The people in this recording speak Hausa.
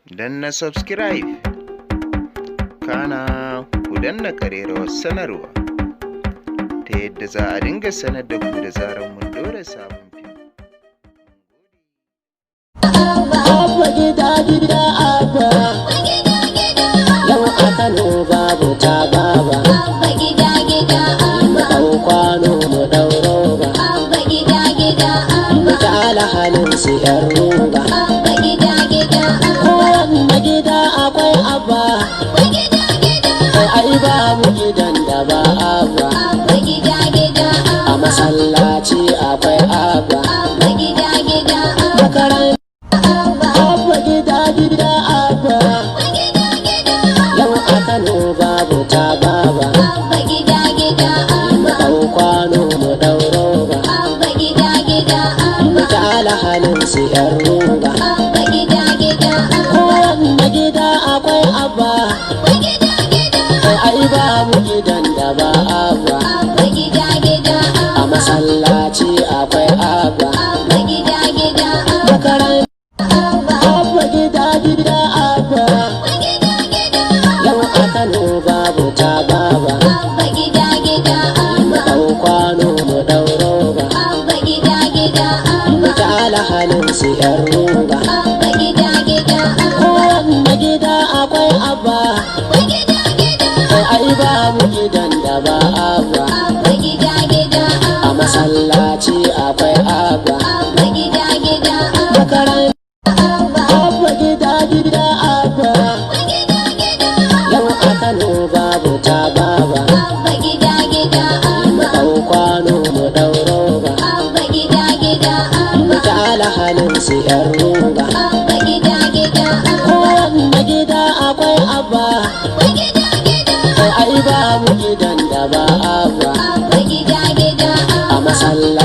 Danna subscribe, kana ku danna ƙararrawar sanarwa ta yadda za a dinga sanar da ku da zarar mun ɗora sabon fim. Abba gida gida Abba. Yau a Kano babu ta baba. Abba gida gida Mu Abba. ɗau kwano, mu ɗau roba. Abba gida gida Mu Abba. kyala halin su 'yan roba. Abba gida gida Abba. Kowanne gida akwai Abba. Gida gida. Ai babu gidan da ba Abba. Abba gida gida A Abba. masallaci akwai Abba. Abba gida gida Abba. Makaranta. Abba. Abba gida gida Abba. Gida gida. Yau a Kano babu ta baba. Abba gida gida Mu Abba. ɗau kwano, mu ɗau roba. Abba gida gida Mu Abba. kyala halin su 'yan roba. Abba gida gida Abba. Kowanne gida akwai Abba. Gida gida. Ai babu gidan da ba Abba. Abba gida gida A Abba. masallaci akwai Abba. Abba gida gida Abba. Makaranta. Abba. Abba gida gida Abba. Gida gida. Yau a Kano babu ta baba. Abba gida gida Mu Abba. ɗau kwano, mu ɗau roba. Abba gida gida Mu Abba. kyala halin su 'yan roba. Abba gida gida Abba. Kowanne gida akwai Abba. Gida gida. Ai babu gidan da ba Abba. Abba gida gida A Abba. masallaci akwai Abba. Abba gida gida Abba. Makaranta. Abba. Abba gida gida Abba. Gida gida. Yau a Kano babu ta baba. Abba gida gida Mu Abba. ɗau kwano, mu ɗau roba. Abba gida gida Mu Abba. kyala halin su 'yan roba. Abba gida gida Abba. Kowanne gida akwai Abba. Gida gida. Ai babu gidan da ba Abba. Abba gida gida A Abba. masallaci.